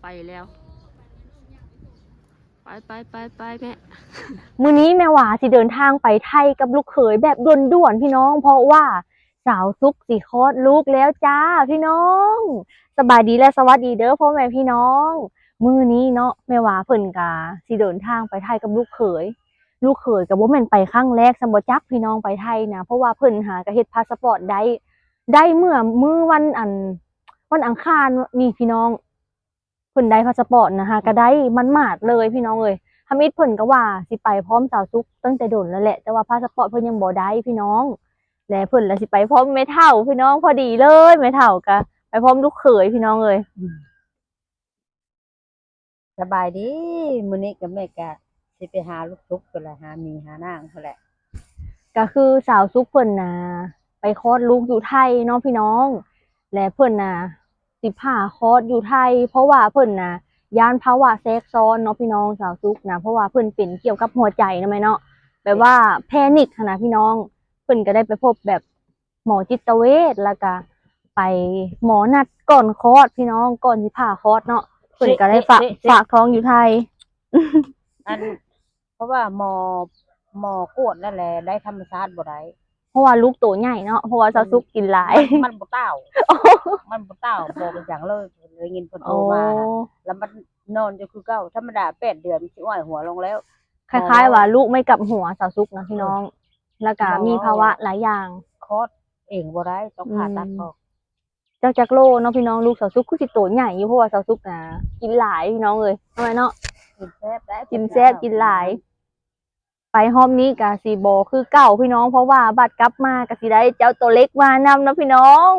ໄປແລ້ວ ໄປໆໆໆ ແມ່. ມື້ນີ້ແມ່ຫວາຊິເດີນທາງໄປໄທກັບລູກເຂີຍແບບດ່ວນໆ ພີ່ນ້ອງ ເພາະວ່າສາວສຸກຊິຄອດລູກແລ້ວຈ້າພີ່ນ້ອງ. ສະບາຍດີ ແລະ ສະຫວັດດີເດີພໍ່ແມ່ພີ່ນ້ອງ. ມື້ນີ້ເນາະ ແມ່ຫວາເພິ່ນກະຊິເດີນທາງໄປໄທກັບລູກເຂີຍ. ລູກເຂີຍກະບໍ່ແມ່ນໄປຄັ້ງແລກຊ້ຳບໍ່ຈັກພີ່ນ້ອງ ໄປໄທນະ ເພາະວ່າເພິ່ນຫາກະເຮັດພາສະປອດໄດ້ ໄດ້ເມື່ອມື້ວັນ ອັນ ວັນອັງຄານນີ້ພີ່ນ້ອງ. ເພິ່ນໄດ້ພາສະປອດນະ ຫາກະໄດ້ໝາດໆເລີຍພີ່ນ້ອງເອີຍ. ທຳອິດເພິ່ນກະວ່າຊິໄປພ້ອມສາວສຸກຕັ້ງແຕ່ດົນແລ້ວແຫຼະ ແຕ່ວ່າພາສະປອດເພິ່ນຍັງບໍ່ໄດ້ພີ່ນ້ອງ ແລະ ເພິ່ນລະຊິໄປພ້ອມແມ່ເຖົ້າພີ່ນ້ອງ ພໍດີເລີຍ ແມ່ເຖົ້າກະໄປພ້ອມລູກເຂີຍພີ່ນ້ອງເອີຍ. ສະບາຍດີ ມື້ນີ້ກະແມ່ກະຊິໄປຫາລູກສຸກພຸ້ນແຫຼະ ຫາໝີຫານາງພຸ້ນແຫຼະ. ກະຄືສາວສຸກເພິ່ນນະໄປຄອດລູກຢູ່ໄທເນາະພີ່ນ້ອງ ແລະ ເພິ່ນນະ ຊິຜ່າຄອດຢູ່ໄທ ເພາະວ່າເພິ່ນນະຢ້ານພາວະແຊກຊ້ອນເນາະພີ່ນ້ອງ ສາວສຸກນະ ເພາະວ່າເພິ່ນເປັນກ່ຽວກັບຫົວໃຈນະແມ່ເນາະ ແບບວ່າແພນິກຫັ້ນນະພີ່ນ້ອງ. ເພິ່ນກະໄດ້ໄປພົບແບບໝໍຈິດຕະເວດ ແລ້ວກະໄປໝໍນັດກ່ອນຄອດພີ່ນ້ອງ ກ່ອນຊິຜ່າຄອດເນາະ ເພິ່ນກະໄດ້ຝາກ ເຊະ ເຊະ ເຊະ ຝາກທ້ອງຢູ່ໄທ. ອັນ ເພາະວ່າໝໍ ໝໍກວດແລ້ວແຫຼະ ໄດ້ທຳມະຊາດບໍ່ໄດ້ ເພາະວ່າລູກໂຕໃຫຍ່ເນາະ ເພາະວ່າສາວສຸກກິນຫຼາຍ ມັນ ມັນບໍ່ຕ້າວ ມັນບໍ່ຕ້າວ ບໍ່ເປັນຫຍັງເລີຍ. ໄດ້ຍິນເພິ່ນໂທມາ ແລ້ວມັນນອນຢູ່ຄືເກົ່າ. ທຳມະດາແປດເດືອນມັນຊິອ້ວຍຫົວລົງແລ້ວ ຄ້າຍໆວ່າລູກໄມ່ກັບຫົວສາວສຸກນະພີ່ນ້ອງ ແລ້ວກະມີພາວະຫຼາຍຢ່າງ ຄອດເອງບໍ່ໄດ້ ຕ້ອງຜ່າຕັດອອກ. ຈັກ ຈັກໂລເນາະພີ່ນ້ອງ ລູກສາວສຸກຄືຊິໂຕໃຫຍ່ຢູ່ ເພາະວ່າສາວສຸກນະກິນຫຼາຍພີ່ນ້ອງເອີຍ ເນາະແມ່ເນາະ ກິນແຊບ ກິນແຊບ ກິນຫຼາຍ. ໄປຮອບນີ້ກະຊິບໍ່ຄືເກົ່າພີ່ນ້ອງ ເພາະວ່າບັດກັບມາກະຊິໄດ້ເຈົ້າໂຕເລັກມານຳເນາະພີ່ນ້ອງ.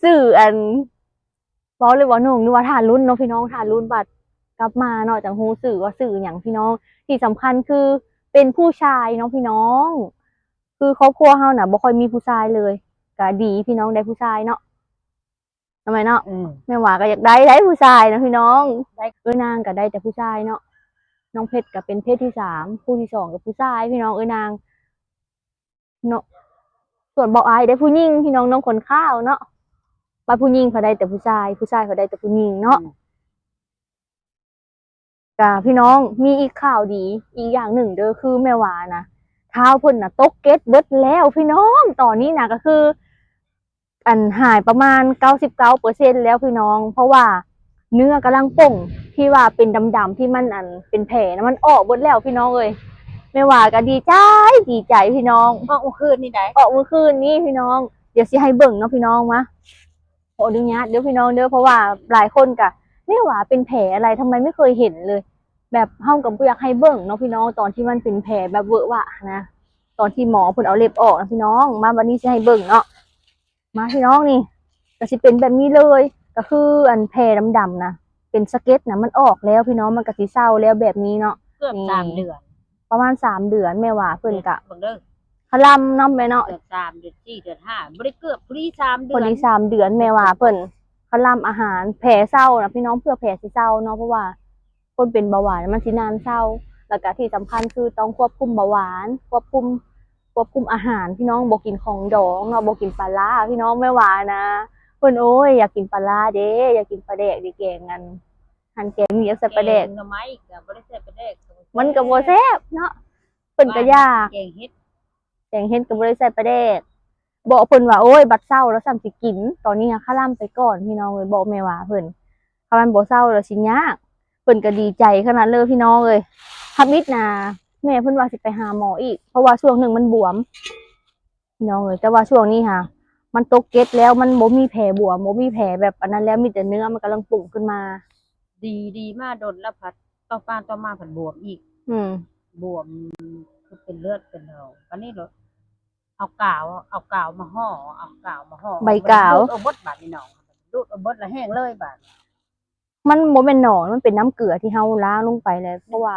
ຊື່ອັນ ເວົ້າເລີຍວ່າໜຸ່ງ ຫຼືວ່າທ່າລຸ້ນເນາະພີ່ນ້ອງ ທ່າລຸ້ນ ບັດກັບມາເນາະ ຈັ່ງຮູ້ຊື່ວ່າຊື່ຫຍັງພີ່ນ້ອງ. ທີ່ສຳຄັນຄືເປັນຜູ້ຊາຍເນາະພີ່ນ້ອງ ຄືຄອບຄົວເຮົານະບໍ່ຄ່ອຍມີຜູ້ຊາຍເລີຍ ກະດີພີ່ນ້ອງໄດ້ຜູ້ຊາຍເນາະ ນະແມ່ເນາະ. ອືມ ແມ່ຫວາກະຢາກໄດ້ ໄດ້ຜູ້ຊາຍນະພີ່ນ້ອງ ເອື້ອຍນາງກະໄດ້ແຕ່ຜູ້ຊາຍເນາະ ນ້ອງເພັດກະເປັນເພດທີສາມ ຜູ້ທີສອງກະຜູ້ຊາຍພີ່ນ້ອງ ເອື້ອຍນາງ ເນາະ ສ່ວນເບົາອ້າຍໄດ້ຜູ້ຍິງພີ່ນ້ອງ ນ້ອງຂົນຂາວເນາະ ວ່າຜູ້ຍິງເຂົາໄດ້ແຕ່ຜູ້ຊາຍ ຜູ້ຊາຍເຂົາໄດ້ແຕ່ຜູ້ຍິງເນາະ. ອືມ ກະພີ່ນ້ອງ ມີອີກຂ່າວດີອີກຢ່າງໜຶ່ງເດີ ຄືແມ່ຫວານະ ທ້າວເພິ່ນນະຕົກເກັດເບິດແລ້ວພີ່ນ້ອງ ຕອນນີ້ນະ ກະຄື ອັນ ຫາຍປະມານເກົ້າສິບເກົ້າເປີເຊັນແລ້ວພີ່ນ້ອງ ເພາະວ່າເນື້ອກຳລັງປົ່ງ ທີ່ວ່າເປັນດຳໆ ທີ່ມັນ ອັນ ເປັນແຜນະ ມັນອອກເບິດແລ້ວພີ່ນ້ອງເອີຍ. ແມ່ຫວາກະດີໃຈ ດີໃຈພີ່ນ້ອງ ອອກມື້ຄືນນີ້ໃດ ອອກມື້ຄືນນີ້ພີ່ນ້ອງ. ດຽວຊິໃຫ້ເບິ່ງເນາະພີ່ນ້ອງ ມາ ຂໍອະນຸຍາດເດີພີ່ນ້ອງເດີ ເພາະວ່າຫຼາຍຄົນກະ ແມ່ຫວາເປັນແຜອະໄລ ທຳໄມໄມ່ເຄີຍເຫັນເລີຍ ແບບເຮົາກະບໍ່ຢາກໃຫ້ເບິ່ງເນາະພີ່ນ້ອງ ຕອນທີ່ມັນເປັນແຜແບບເວອະຫວະນະ ຕອນທີ່ໝໍເພິ່ນເອົາເລັບອອກນະພີ່ນ້ອງ. ມາ ບາດນີ້ຊິໃຫ້ເບິ່ງເນາະ ມາພີ່ນ້ອງ ນີ້ກະຊິເປັນແບບນີ້ເລີຍ ກະຄືອັນແຜດຳໆນະ ເປັນສະເກັດນະ ມັນອອກແລ້ວພີ່ນ້ອງ ມັນກະຊິເຊົາແລ້ວແບບນີ້ເນາະ. ເກືອບສາມເດືອນ ປະມານສາມເດືອນ ແມ່ຫວາເພິ່ນກະ ເບິ່ງເດີ ຄະລຳເນາະແມ່ເນາະ ເກືອບສາມເດືອນ ສີ່ເດືອນ ຫ້າ ບໍ່ໄດ້ເກືອບ ພໍດີສາມເດືອນ ພໍດີສາມເດືອນ ແມ່ຫວາເພິ່ນຄະລຳອາຫານ ແຜເຊົານະພີ່ນ້ອງ ເພື່ອແຜຊິເຊົາເນາະ ເພາະວ່າ ຄົນເປັນເບົາຫວານມັນຊິນານເຊົາ ແລ້ວກະທີ່ສຳຄັນຄືຕ້ອງຄວບຄຸມເບົາຫວານ ຄວບຄຸມ ຄວບຄຸມອາຫານພີ່ນ້ອງ ບໍ່ກິນຂອງດອງເນາະ ບໍ່ກິນປາລ້າພີ່ນ້ອງ. ແມ່ຫວານະ ເພິ່ນ ໂອ້ຍ ຢາກກິນປາລ້າເດ້ ຢາກກິນປາແດກເດ້ ແກງອັນ ຫັ້ນແກງນີ້ຢາກໃສ່ປາແດກ ແກງໜໍ່ໄມ້ກະບໍ່ໄດ້ໃສ່ປາແດກ ມັນກະບໍ່ແຊບເນາະ ເພິ່ນກະຢາກ ແກງເຫັດ ແກງເຫັດກະບໍ່ໄດ້ໃສ່ປາແດກ. ບອກເພິ່ນວ່າ ໂອ້ຍ ບັດເຊົາແລ້ວຊ້ຳຊິກິນ ຕອນນີ້ຫາຄະລຳໄປກ່ອນພີ່ນ້ອງເອີຍ ບອກແມ່ຫວາເພິ່ນ ຄັນມັນບໍ່ເຊົາແລ້ວຊິຍາກ. ເພິ່ນກະດີໃຈຂະໜາດເລີຍພີ່ນ້ອງເອີຍ. ທຳອິດນະ ແມ່ເພິ່ນວ່າຊິໄປຫາໝໍອີກ ເພາະວ່າຊ່ວງໜຶ່ງມັນບວມພີ່ນ້ອງເອີຍ ແຕ່ວ່າຊ່ວງນີ້ຫາ ມັນຕົກເກັດແລ້ວ ມັນບໍ່ມີແຜບວມ ບໍ່ມີແຜແບບອັນນັ້ນແລ້ວ ມີແຕ່ເນື້ອມັນກຳລັງປຸ້ງຂຶ້ນມາ. ດີ ດີມາດົນແລ້ວ ພັດຕໍ່ປານຕໍ່ມາພັດບວມອີກ ອືມ ບວມຄືເປັນເລືອດເປັນໜອງ ບາດນີ້ໂລດ ເອົາກາວ ເອົາກາວມາຫໍ່ ເອົາກາວມາຫໍ່ ໃບກາວ ດູດເອົາເບິດບາດນີ້ນ້ອງ ດູດເອົາເບິດລະແຫ້ງເລີຍບາດນີ້. ມັນບໍ່ແມ່ນໜອງ ມັນເປັນນ້ຳເກືອທີ່ເຮົາລ້າງລົງໄປແລ້ວ ເພາະວ່າ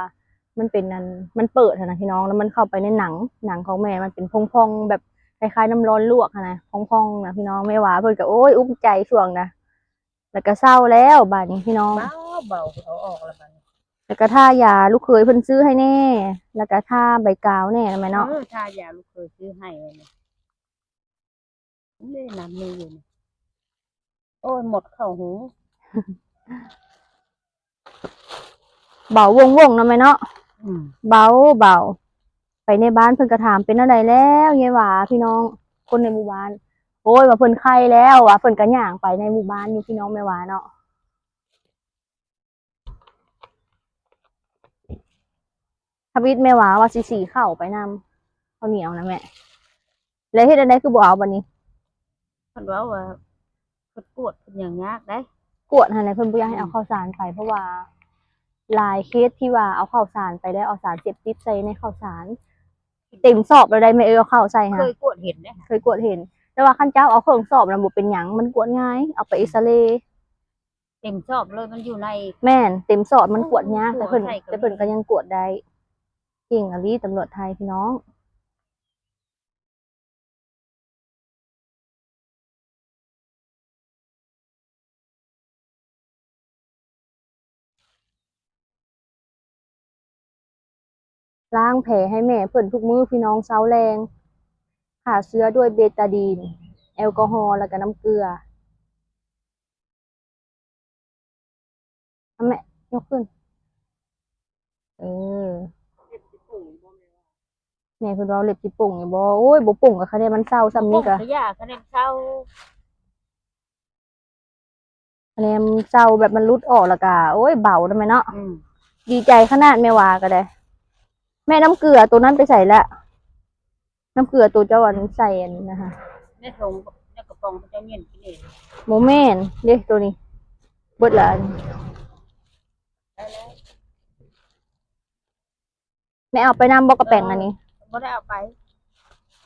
ມັນເປັນອັນ ມັນເປີດຫັ້ນນະພີ່ນ້ອງ ແລ້ວມັນເຂົ້າໄປໃນໜັງ ໜັງຂອງແມ່ມັນເປັນຜ່ອງໆ ແບບຄ້າຍໆ ນ້ຳຮ້ອນລວກຫັ້ນນະ ຜ່ອງໆ ນະພີ່ນ້ອງ. ແມ່ຫວາເພິ່ນກະ ໂອ້ຍ ອຸກໃຈຊ່ວງນະ ແລ້ວກະເຊົາແລ້ວບາດນີ້ພີ່ນ້ອງ ເບົາໆ ເອົາອອກແລ້ວບາດນີ້ ແລ້ວກະທາຢາ ລູກເຂີຍເພິ່ນຊື້ໃຫ້ແດ່ ແລ້ວກະທາໃບກາວແດ່ນະແມ່ເນາະ ເອີ ທາຢາລູກເຂີຍຊື້ໃຫ້ ນີ້ນະ ມີຢູ່ນີ້ ໂອ້ຍ ໝົດເຂົ້າຫູ. ເບົາວົງໆ ເນາະແມ່ເນາະ. ອືມ ເບົາ ເບົາ. ໄປໃນບ້ານເພິ່ນກໍຖາມ ເປັນແນວໃດແລ້ວຍາຍຫວາ ພີ່ນ້ອງ ຄົນໃນໝູ່ບ້ານ. ໂອ້ຍ ວ່າເພິ່ນໄຄແລ້ວ ວ່າເພິ່ນກໍຍ່າງໄປໃນໝູ່ບ້ານຢູ່ ພີ່ນ້ອງ ແມ່ຫວາເນາະ. ທຳອິດແມ່ຫວາວ່າຊິ ສີເຂົ້າໄປນຳ ເຂົ້າໜຽວນະແມ່. ແລ້ວເຮັດແນວໃດຄືບໍ່ເອົາບັດນີ້? ເພິ່ນເວົ້າວ່າ ເພິ່ນກວດເພິ່ນຫຍັງຍາກໃດ໋. ກວດຫັ້ນແຫຼະ ເພິ່ນບໍ່ຢາກໃຫ້ເອົາ ອືມ ເຂົ້າສານໄປ ເພາະວ່າຫຼາຍເຄສທີ່ວ່າເອົາເຂົ້າສານໄປແລ້ວ ເອົາສານເສບຕິດໃສ່ໃນເຂົ້າສານ ເຕັມສອບແລ້ວໃດ໋ແມ່ເອີຍ ເອົາເຂົ້າໃສ່ຫາ. ເຄີຍກວດເຫັນເດ້ ເຄີຍກວດເຫັນ ແຕ່ວ່າຄັນເຈົ້າເອົາເຄື່ອງສອບນະບໍ່ເປັນຫຍັງ ມັນກວດງ່າຍ ເອົາໄປເອັກສະເຣ. ເຕັມສອບເລີຍ ມັນຢູ່ໃນ ແມ່ນ ເຕັມສອບມັນກວດຍາກ ໂອ້ ແຕ່ເພິ່ນ ແຕ່ເພິ່ນກໍຍັງກວດໄດ້. ເກັ່ງອີ່ຫຼີຕຳຫຼວດໄທ ພີ່ນ້ອງ. ລ້າງແຜໃຫ້ແມ່ເພິ່ນທຸກມື້ ພີ່ນ້ອງ ເຊົ້າແລງ ຂ້າເຊື້ອດ້ວຍເບຕາດີນ ແອລກໍຮໍ ແລ້ວກໍນ້ຳເກືອ. ເອົາແມ່ ຍົກຂຶ້ນ. ເອີ ແມ່ເພິ່ນເວົ້າເລັບຊິປົ່ງຢູ່ບໍ່? ໂອ້ຍ ບໍ່ປົ່ງກໍຄະແນນມັນເຊົາສ່ຳນີ້ກະ ບໍ່ປົ່ງກະຢ່າ ຄະແນນເຊົາ ຄະແນນເຊົາແບບມັນຫຼຸດອອກແລ້ວກະ ໂອ້ຍ ເບົານະແມ່ເນາະ. ອືມ ດີໃຈຂະໜາດແມ່ຫວາກໍໄດ້. ແມ່ ນ້ຳເກືອໂຕນັ້ນໄປໃສລະ? ນ້ຳເກືອໂຕເຈົ້າອັນໃສ່ອັນນັ້ນນະ ໃນຖົງ ໃນກະປ໋ອງເຂົາເຈົ້າມ້ຽນກິນເອງ. ບໍ່ແມ່ນເດ້ ໂຕນີ້ເບິດລະ. ອັນ ແມ່ເອົາໄປນຳບໍ່ ກະແປງອັນນີ້? ບໍ່ໄດ້ເອົາໄປ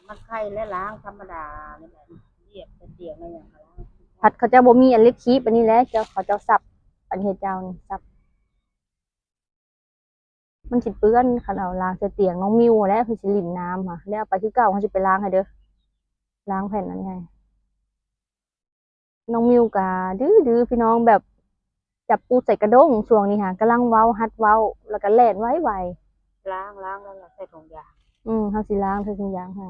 ມັນໄຄແລະລ້າງທຳມະດານີ້ແຫຼະ ຢຽບໃສ່ຕຽງແລ້ວຫຍັງກໍລ້າງ. ພັດເຂົາເຈົ້າບໍ່ມີອັນເລັບຄີບອັນນີ້ແຫຼະ ເຈົ້າ ເຂົາເຈົ້າສັບອັນເຮັດເຈົ້ານີ້ ສັບ. ມັນຊິເປື້ອນ ຄັນເອົາລ້າງໃສ່ຕຽງນ້ອງມິວແຫຼະ ເພິ່ນຊິຫຼິ້ນນ້ຳຫາ ແລ້ວເອົາໄປຄືເກົ່າ ເຮົາຊິໄປລ້າງໃຫ້ເດີ ລ້າງແຜ່ນອັນໃຫຍ່. ນ້ອງມິວກະດື້ໆ ພີ່ນ້ອງ ແບບຈັບປູດໃສ່ກະດົ້ງ ຊ່ວງນີ້ຫາກຳລັງເວົ້າ ຫັດເວົ້າ ແລ້ວກະແລ່ນໄວໆ. ລ້າງ ລ້າງແລ້ວໃສ່ຖົງຢາງ. ອືມ ເຮົາຊິລ້າງໃສ່ຖົງຢາງໃຫ້.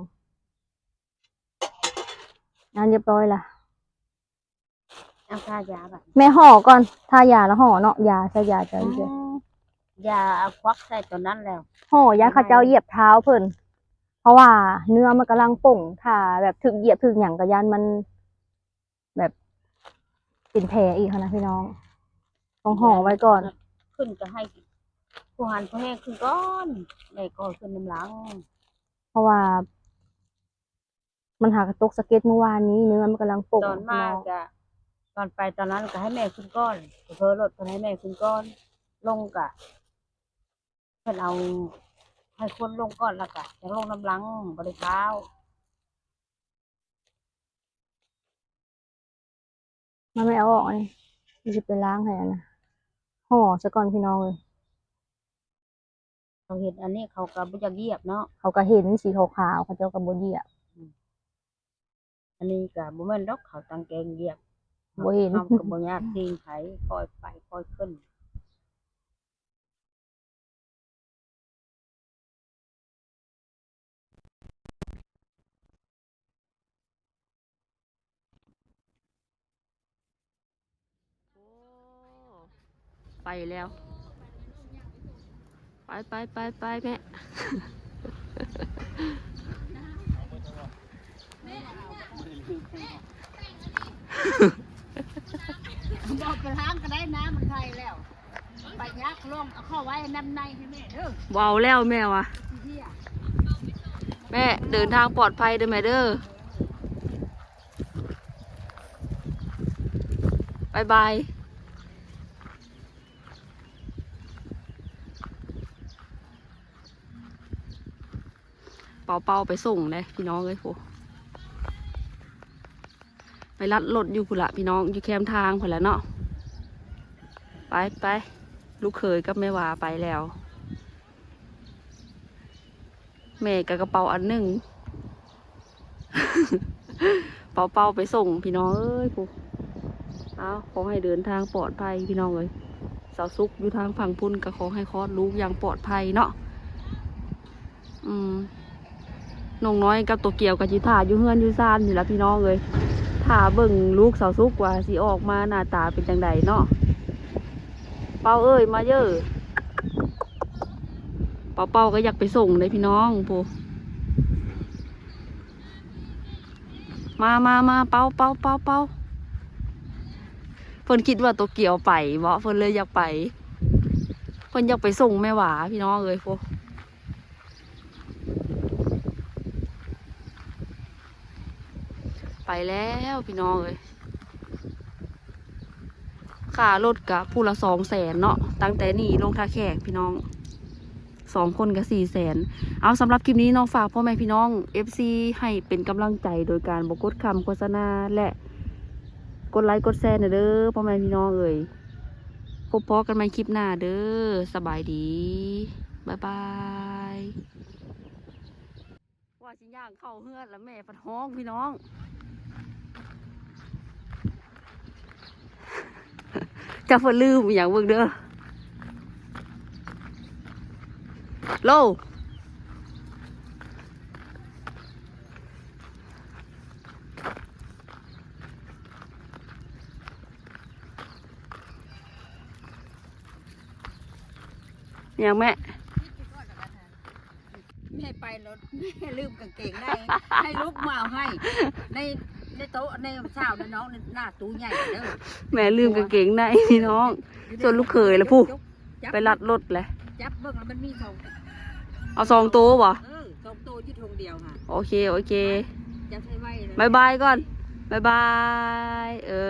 ອ່າ ຮຽບຮ້ອຍລະ. ເອົາທາຢາບາດ ແມ່ຫໍ່ກ່ອນ ທາຢາລະຫໍ່ເນາະ ຢາ ໃສ່ຢາ ໃສ່ ອືມ ຢາເອົາຄວັກໃສ່ຕົວນັ້ນແລ້ວ ຫໍ່ ຢ້ານເຂົາເຈົ້າຢຽບເທົ້າເພິ່ນ ເພາະວ່າເນື້ອມັນກຳລັງປົ່ງ ຖ້າແບບຖືກຢຽບຖືກຫຍັງກໍຢ້ານມັນແບບເປັນແຜອີກຫັ້ນນະພີ່ນ້ອງ ຕ້ອງຫໍ່ໄວ້ກ່ອນ. ຂຶ້ນກໍໃຫ້ຜູ້ຫັນຜູ້ແຮງຂຶ້ນກ່ອນ ແລ້ວກໍຂຶ້ນນຳຫຼັງ ເພາະວ່າ ມັນຫາກະຕົກສະເກັດມື້ວານນີ້ ເນື້ອມັນກຳລັງປົ່ງ ຕອນມາ ເນາະ ກະ ຕອນໄປຕອນນັ້ນກະໃຫ້ແມ່ຂຶ້ນກ່ອນ ເພີລົດເພິ່ນໃຫ້ແມ່ຂຶ້ນກ່ອນ ລົງກະ ເພິ່ນເອົາໃຫ້ຄົນລົງກ່ອນ ແລ້ວກະຈັ່ງລົງນຳຫຼັງ ບໍ່ໄດ້ຟ້າວ. ມາແມ່ ເອົາອອກອັນນີ້ ຊິໄປລ້າງໃຫ້ອັນນະ ຫໍ່ຊະກ່ອນພີ່ນ້ອງເອີຍ. ເຂົາເຫັນອັນນີ້ເຂົາກໍບໍ່ຢາກຢຽບເນາະ ເຂົາກໍເຫັນສີຂາວໆ ເຂົາເຈົ້າກໍບໍ່ຢຽບ. ອືມ ອັນນີ້ກໍບໍ່ແມ່ນດອກ ເຂົາຕັ້ງໃຈຢຽບ ບໍ່ເຫັນ ເຮົາກໍບໍ່ຍາດຕີງໃຜ ຄ່ອຍໄປຄ່ອຍຂຶ້ນ. ໂອ້ ໄປແລ້ວ ໄປ ໄປ ໄປ ໄປແມ່. ບໍ່ໄປລ້າງກໍໄດ້ ນ້ຳມັນໄຄແລ້ວ ໄປຍາກລອງເອົາເຂົ້າໄວ້ນຳໃນໃຫ້ແມ່ເດີ. ບໍ່ເອົາແລ້ວແມ່ວ່າ ແມ່ເດີນທາງປອດໄພເດີແມ່ເດີ ບາຍບາຍ. ເປົາເປົາໄປສົ່ງເດ້ພີ່ນ້ອງເອີຍ ໂຫ ໄປລັດລົດຢູ່ພຸ້ນລະພີ່ນ້ອງ ຢູ່ແຄມທາງພຸ້ນລະເນາະ. ໄປ ໄປ ລູກເຂີຍກັບແມ່ຫວາໄປແລ້ວ ແມ່ກະກະເປົາອັນໜຶ່ງ ເປົາເປົາໄປສົ່ງພີ່ນ້ອງເອີຍ ຜູ້ ເອົາ ຂໍໃຫ້ເດີນທາງປອດໄພພີ່ນ້ອງເອີຍ. ສາວສຸກຢູ່ທາງຝັ່ງພຸ້ນກໍຂໍໃຫ້ຄອດລູກຢ່າງປອດໄພເນາະ. ອືມ ນ້ອງນ້ອຍກັບໂຕກຽວກໍຊິຖ້າຢູ່ເຮືອນຢູ່ຊານນີ້ລະພີ່ນ້ອງເອີຍ. ຖ້າເບິ່ງລູກສາວສຸກວ່າຊິອອກມາໜ້າຕາເປັນຈັ່ງໃດເນາະ. ເປົາເອີຍ ມາເດີ້. ເປົາເປົາກໍຢາກໄປສົ່ງເດ້ພີ່ນ້ອງ ຜູ້ ມາ ມາ ມາ ເປົາ ເປົາ ເປົາ ເປົາ. ເພິ່ນຄິດວ່າໂຕກຽວໄປເບາະ ເພິ່ນເລີຍຢາກໄປ ເພິ່ນຢາກໄປສົ່ງແມ່ຫວາພີ່ນ້ອງເອີຍ ຜູ້. ໄປແລ້ວພີ່ນ້ອງເອີຍ. ຄ່າລົດກະຜູ້ລະສອງແສນເນາະ ຕັ້ງແຕ່ນີ້ລົງທ່າແຂກພີ່ນ້ອງ ສອງຄົນກະສີ່ແສນ. ເອົາ ສຳລັບຄລິບນີ້ເນາະ ຝາກພໍ່ແມ່ພີ່ນ້ອງ ເອັຟຊີ ໃຫ້ເປັນກຳລັງໃຈໂດຍການບໍ່ກົດຄຳໂຄສະນາ ແລະ ກົດໄລກົດແຊແດ່ເດີ້ພໍ່ແມ່ພີ່ນ້ອງເອີຍ. ພົບພໍ້ກັນໃໝ່ຄລິບໜ້າເດີ້. ສະບາຍດີ. ບາຍບາຍ. ວ່າຊິຍ່າງເຂົ້າເຮືອນລະແມ່ພັດຮ້ອງພີ່ນ້ອງ ຈັກເພິ່ນລືມອີ່ຫຍັງເບິ່ງເດີ້. ໂລ ຫຍັງແມ່? ແມ່ໄປລົດ ແມ່ລືມກາງເກງໃນ ໃຫ້ລູກມາເອົາໃຫ້ ໃນ ໃນໂຕະ ໃນຊາວໃນນ້ອງ ໃນໜ້າຕູ້ໃຫຍ່ເດີ້. ແມ່ລືມກາງເກງໃນພີ່ນ້ອງ ສ່ວນລູກເຂີຍລະຜູ້ ໄປລັດລົດແຫຼະ. ຈັບເບິ່ງລະມັນມີສອງ ເອົາສອງໂຕບໍ່? ເອີ ສອງໂຕຢູ່ຖົງດຽວຫັ້ນ. ໂອເຄ ໂອເຄ ຈັບໃຫ້ໄວເດີ້. ບາຍບາຍກ່ອນ ບາຍບາຍ ເອີ.